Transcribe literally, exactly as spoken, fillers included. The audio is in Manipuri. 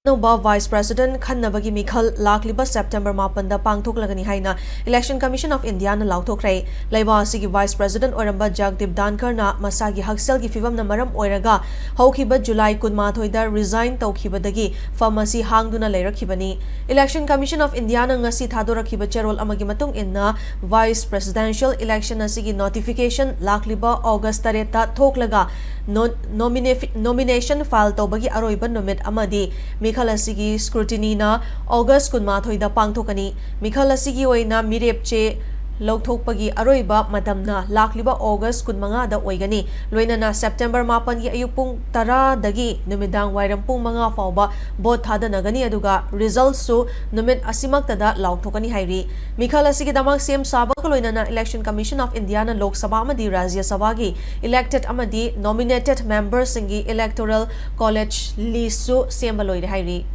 ꯑꯅꯧꯕ Vice President ꯈꯟꯅꯕꯒꯤ ꯃꯤꯈꯜ ꯂꯥꯛꯂꯤꯕ September ꯃꯥꯄꯟꯗ ꯄꯥꯡꯊꯣꯛꯂꯒꯅꯤ ꯍꯥꯏꯅ Election Commission of Indiaꯅ ꯂꯥꯎꯊꯣꯛꯈ꯭ꯔꯦ꯫ ꯂꯩꯕꯥꯛ ꯑꯁꯤꯒꯤ Vice President ꯑꯣꯏꯔꯝꯕ ꯖꯒꯗꯤꯞ ꯙꯥꯟꯈꯔꯅ ꯃꯁꯥꯒꯤ ꯍꯛꯁꯦꯜꯒꯤ ꯐꯤꯕꯝꯅ ꯃꯔꯝ ꯑꯣꯏꯔꯒ ꯍꯧꯈꯤꯕ July ꯀꯨꯟꯃꯥꯊꯣꯏꯗ resign ꯇꯧꯈꯤꯕꯗꯒꯤ ꯐꯝ ꯑꯁꯤ ꯍꯥꯡꯗꯨꯅ ꯂꯩꯔꯛꯈꯤꯕꯅꯤ꯫ Election Commission of Indiaꯅ ꯉꯁꯤ ꯊꯥꯗꯣꯔꯛꯈꯤꯕ ꯆꯦꯔꯣꯜ ꯑꯃꯒꯤ ꯃꯇꯨꯡ ꯏꯟꯅ, Vice Presidential Election ꯑꯁꯤꯒꯤ notification ꯂꯥꯛꯂꯤꯕ August ꯇꯔꯦꯠꯇ ꯊꯣꯛꯂꯒ, no-, nomina-, nomination file ꯇꯧꯕꯒꯤ ꯑꯔꯣꯏꯕ ꯅꯨꯃꯤꯠ ꯑꯃꯗꯤ ꯃꯤꯈꯜ ꯑꯁꯤꯒꯤ scrutinyꯅ August ꯀꯨꯟꯃꯥꯊꯣꯏꯗ ꯄꯥꯡꯊꯣꯛꯀꯅꯤ꯫ ꯃꯤꯈꯜ ꯑꯁꯤꯒꯤ ꯑꯣꯏꯅ ꯃꯤꯔꯦꯞ ꯆꯦ ꯂꯧꯊꯣꯛꯄꯒꯤ ꯑꯔꯣꯏꯕ ꯃꯇꯝꯅ ꯂꯥꯛꯂꯤꯕ August ꯀꯨꯟꯃꯉꯥꯗ ꯑꯣꯏꯒꯅꯤ꯫ ꯂꯣꯏꯅꯅ September ꯃꯥꯄꯟꯒꯤ ꯑꯌꯨꯛ ꯄꯨꯡ ꯇꯔꯥꯗꯒꯤ ꯅꯨꯃꯤꯗꯥꯡ ꯋꯥꯏꯔꯝ ꯄꯨꯡ ꯃꯉꯥ ꯐꯥꯎꯕ vote ꯊꯥꯗꯅꯒꯅꯤ, ꯑꯗꯨꯒ resultꯁꯨ ꯅꯨꯃꯤꯠ ꯑꯁꯤꯃꯛꯇꯗ ꯂꯥꯎꯊꯣꯛꯀꯅꯤ ꯍꯥꯏꯔꯤ꯫ ꯃꯤꯈꯜ ꯑꯁꯤꯒꯤꯗꯃꯛ ꯁꯦꯝ ꯁꯥꯕꯒ ꯂꯣꯏꯅꯅ Election Commission of Indiaꯅ Lok Sabha ꯑꯃꯗꯤ ꯔꯥꯖ꯭ꯌ ꯁꯚꯥꯒꯤ elected ꯑꯃꯗꯤ nominated memberꯁꯤꯡꯒꯤ electoral college listꯁꯨ ꯁꯦꯝꯕ ꯂꯣꯏꯔꯦ ꯍꯥꯏꯔꯤ꯫